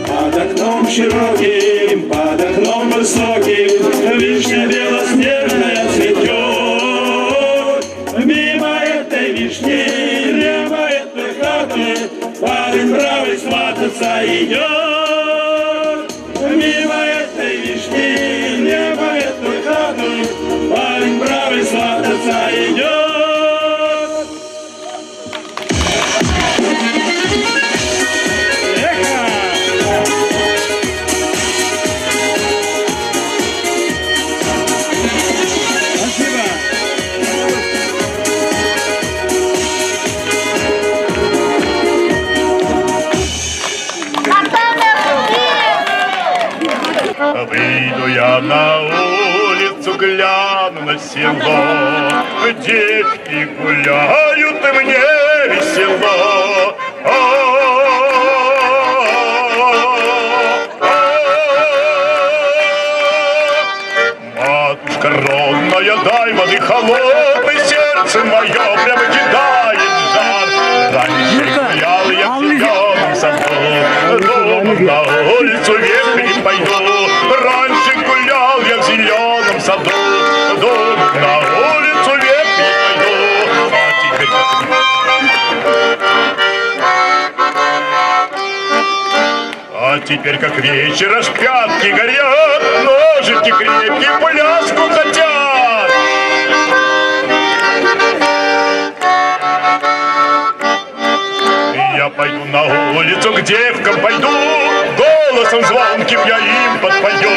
Под окном широким, под окном высоким, Вишня белоснежная цветет. Мимо этой вишни, мимо этой хаты, Парень бравый свататься идет. Мимо этой вишни, мимо этой хаты, Парень бравый свататься идет. Спасибо. Выйду я на улицу, гляну на село. Девки гуляют, и мне весело. Матушка родная, дай воды холодной, сердце мое прямо кидает в жар. Раньше гулял я в зеленом саду, дома на улицу вверх не пойду. Раньше гулял я в зеленом саду, дома на улицу вверх не пойду. А теперь как А теперь как вечер, аж пятки горят, ножики крепкие пляску хотят. Я пойду на улицу, к девкам пойду, голосом звонким я им подпою.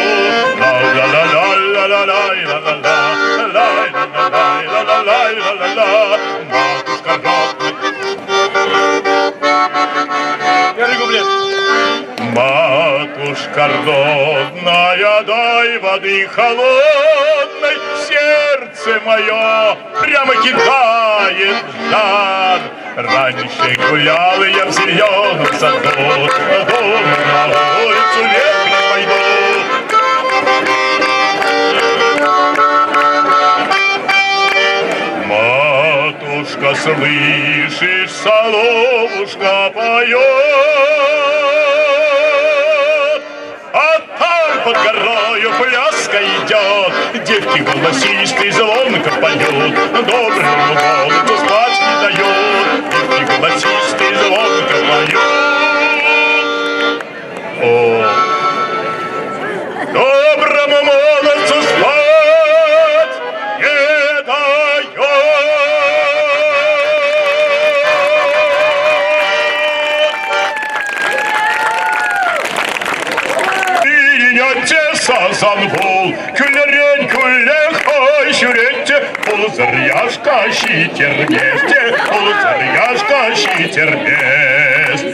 Ла-ла-ла-ла-ла-ла-ла-ла-ла-ла-ла-ла-ла-ла-ла-ла. Матушка родная. Первый куплет. Матушка родная, дай воды холодной, сердце мое прямо кидает в жар. Раньше гулял я в зеленом саду, дома на улицу вверх не пойду. Матушка Слышишь, соловушка поет, а там под горою пляска идет, Девки голосистые звонко поют, Доброму молодцу спать не дают, Девки голосистые звонко поют. О, доброму молодцу спать не дает. Пиренете сазан пул, кӳлӗрен кӳлле хӑй ҫӳретчӗ, пулсӑр яшка ҫитермест те, пулсӑр яшка ҫитермест.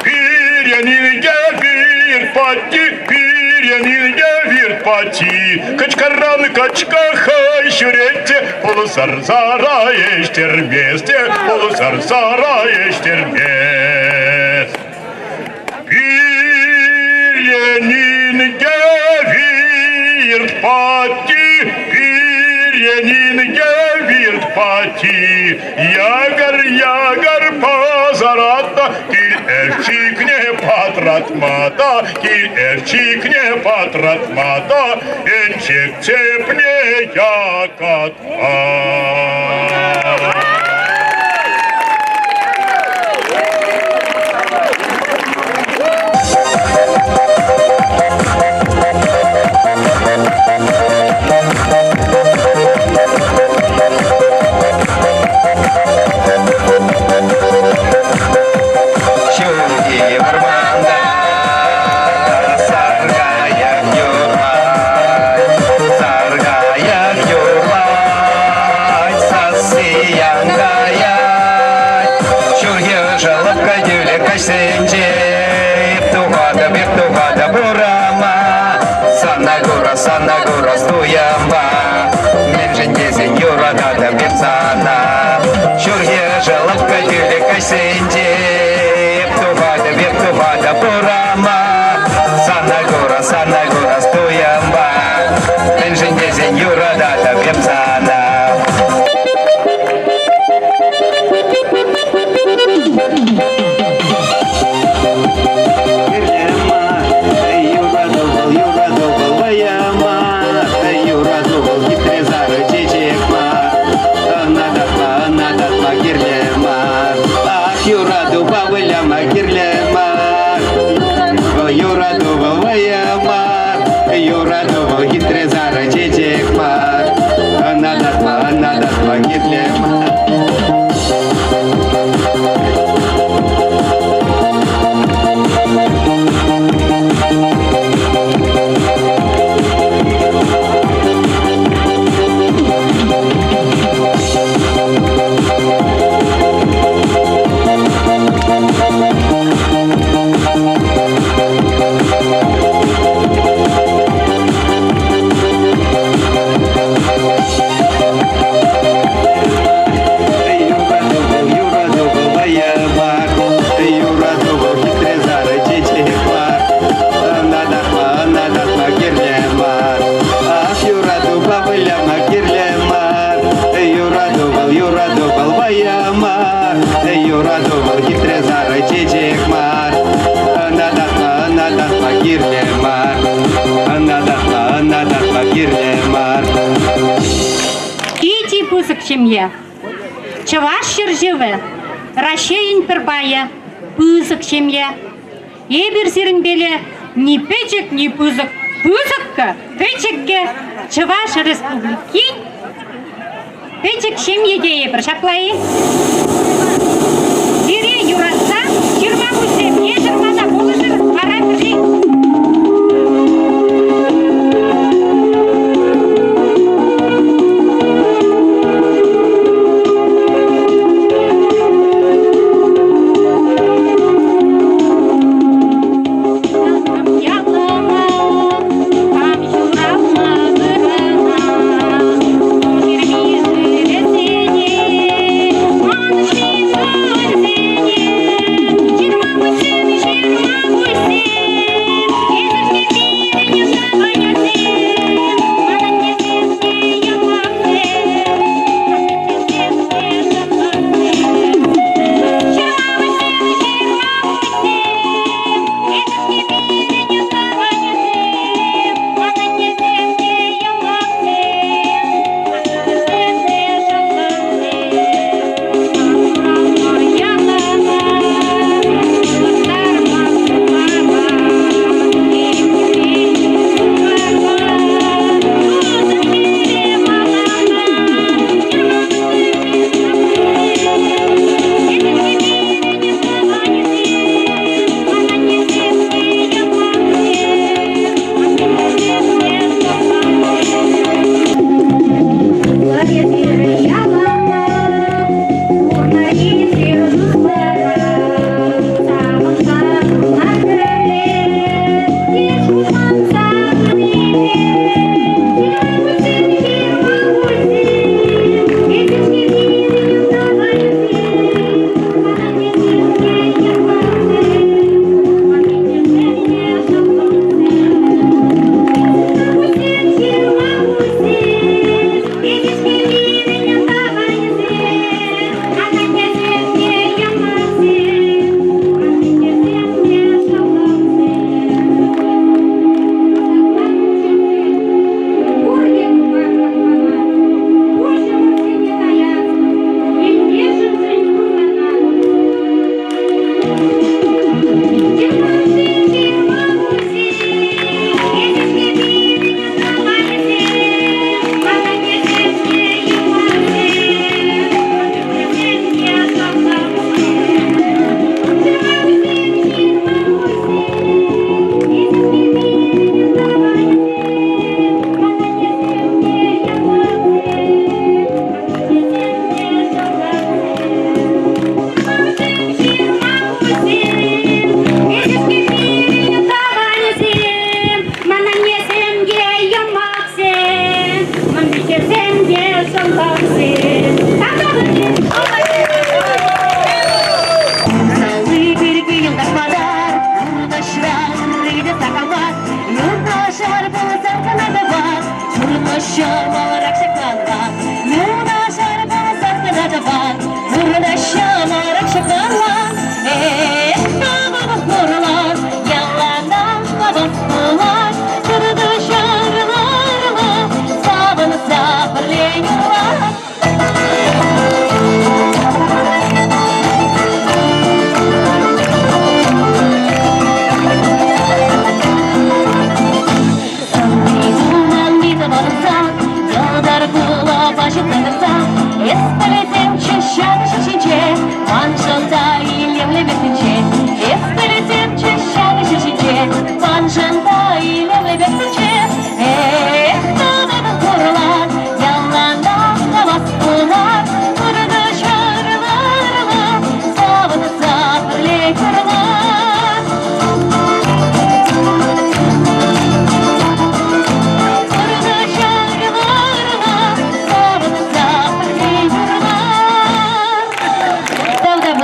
Пирӗн илте вир патти, пирӗн илте вир патти, кӑчкаран качка хӑй ҫӳретчӗ, пулсӑр сара ӗҫтермест те, пулсӑр сара ӗҫтермест. Пирӗнинке вирт пати, пирӗнинке вирт пати, якӑр-якӑр пасарата, кил ӗҫчикне патратма та, кил ӗҫчикне патратма та, енчӗк цепне якатма. Ҫурхи вӑрманта саркайӑк юрлать, саркайӑк юрлать, сасси янкаять. Ҫурхи ӑшӑ лӑпкӑ тӳлек каҫсенче эп тухатӑп, эп тухатӑп урама. Сана курас, сана курас туйӑмпа, мӗншӗн тесен юрататӑп эп сана. Ҫурхи ӑшӑ лӑпкӑ тӳлек каҫсенче эп тухатӑп, эп тухатӑп урама. Сана курас, сана курас туйӑмпа, мӗншӗн тесен юрататӑп эп сана. Юрату вӑл, юрату вӑл вӑйӑ мар, юрату вӑл хитре сарӑ чечек мар. Ӑна татма, ӑна татма кирлӗ мар. Ах, юратупа выляма кирлӗ мар. Вӑл юрату вӑл вӑйӑ мар, юрату вӑл хитре сарӑ чечек мар. Ӑна татма, ӑна татма кирлӗ мар. Юрату вӑл, юрату вӑл вӑйӑ мар, юрату вӑл хитре сарӑ чечек мар. Ӑна татма, ӑна татма кирлӗ мар. Ах, юратупа выляма кирлӗ мар. Юрату вӑл, юрату вӑл вӑйӑ мар, юрату вӑл хитре сарӑ чечек мар. Ӑна татма, ӑна татма кирлӗ мар. Ӑна татма, ӑна татма кирлӗ мар. Питӗ пысӑк ҫемье. Чӑваш ҫӗршывӗ Раҫҫейӗн пӗр пайӗ, пысӑк ҫемье. Эпир сирӗнпеле ни пӗчӗк, ни пысӑк, пысӑккӑ, пӗчӗккӗ Чӑваш Республикин пӗчӗк ҫемье тейӗпӗр, ҫапла-и? Сире юратса ҫырма пуҫсем, эсӗр мана пулӑшӑр, вара пӗрле. Хам ҫуралнӑ вырӑна, ҫырми шывӗсене, ман ҫынсене.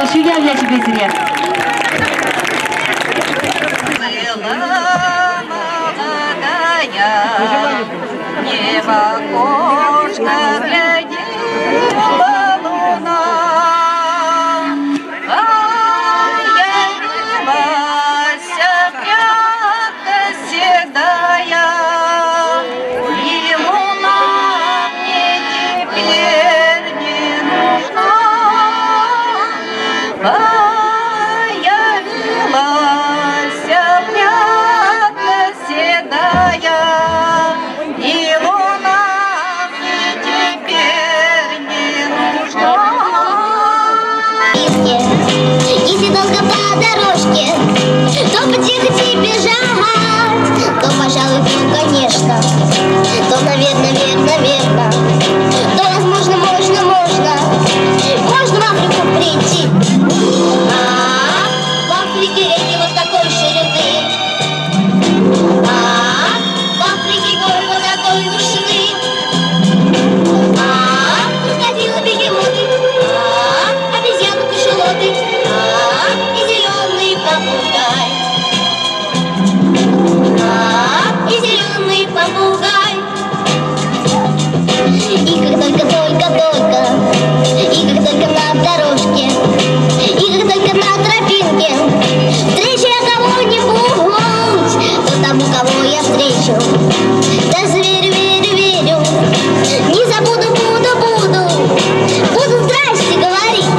Ҫырмапуҫ уяв ячӗпе сире! Не в окошко глядела луна, Появилась прядка седая, И луна мне теперь не нужна. Появилась прядка седая, И луна мне теперь не нужна. Если долго по дорожке, то потихо бежать, то, пожалуй, ну, конечно, то, наверное, верно, верно, то, возможно, можно, можно, можно в Африку прийти. А в Африке реки вот такой ширины, а в Африке горы вот такой вышины, а крокодилы, бегемоты, а обезьяны, кашалоты, а и зеленый попугай. А, и зеленый попугай. И как только, только, только, и как только на дорожке, и как только на тропинке встречу я кого-нибудь, то тому, кого я встречу, даже верю, верю, верю, не забуду, буду, буду, буду здрасте говорить.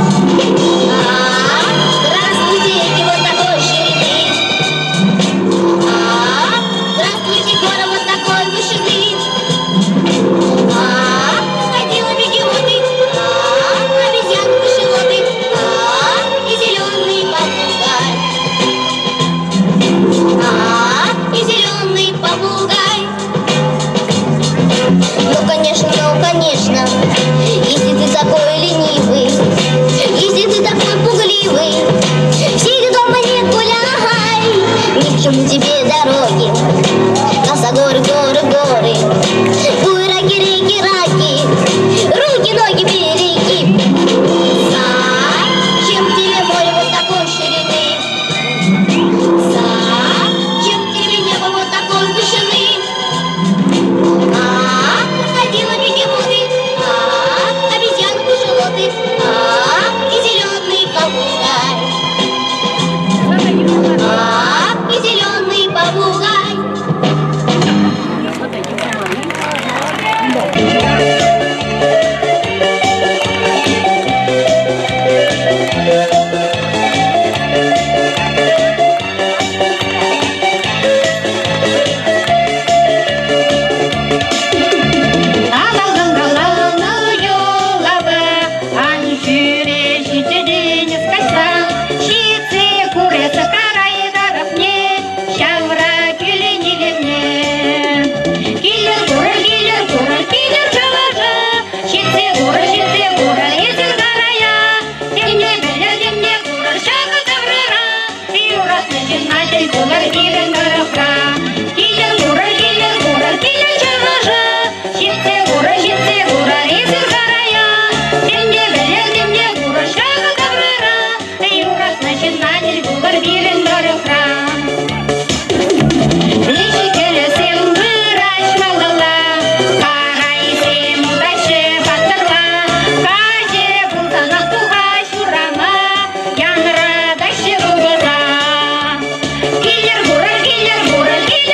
А, здравствуйте, реки вот такой ширины. А, здравствуйте, горы вот такой вышины. А, крокодилы, бегемоты, а, обезьяны, кашалоты, а, и зеленый попугай. А, и зеленый попугай. Ну, конечно, ну, конечно, если ты такой ленивый, если ты такой пугливый, сиди дома, не гуляй, ни к чему тебе дороги, косогоры, горы, горы, буйраки, реки, раки, руки, ноги береги. Зачем тебе море вот такой ширины? Зачем тебе небо вот такой вышины? А, крокодилы, бегемоты, а, обезьяны, кашалоты, а, и зеленый попугай. А, и зеленый попугай. Килер курӑр, килер курӑр, килер.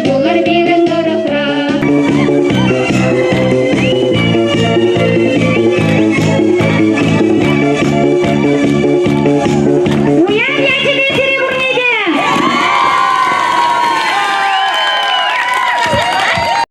Пулӑшӑр.